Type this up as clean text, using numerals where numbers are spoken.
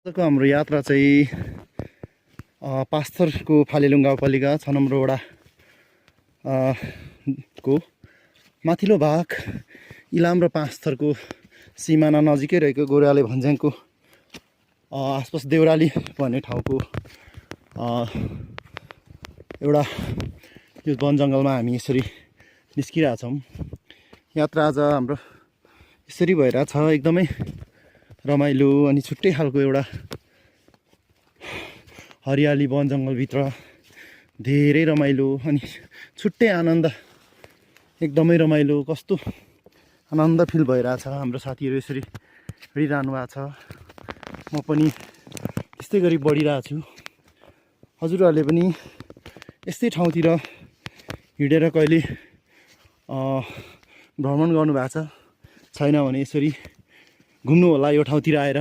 आजको हाम्रो यात्रा चाहिँ पास्थरको फालेलुङ गाउँपालिका 6 नम्बर वडा को माथिल्लो भाग इलाम र पास्थरको सिमाना नजिकै रहेको गोराले भन्ज्याङको आसपास देउराली भन्ने ठाउँको एउटा यो वन जङ्गलमा हामी यसरी निस्किरहेछौँ। यात्रा आज हाम्रो यसरी भइरहेछ, एकदमै रमाइलो अनि छुट्टै खालको एउटा हरियाली वन जङ्गलभित्र धेरै रमाइलो अनि छुट्टै आनन्द, एकदमै रमाइलो, कस्तो आनन्द फिल भइरहेछ। हाम्रो साथीहरू यसरी हिँडिरहनु भएको छ, म पनि त्यस्तै गरी बढिरहेको छु। हजुरहरूले पनि यस्तै ठाउँतिर हिँडेर कहिले भ्रमण गर्नुभएको छैन भने यसरी घुम्नु होला यो ठाउँतिर आएर।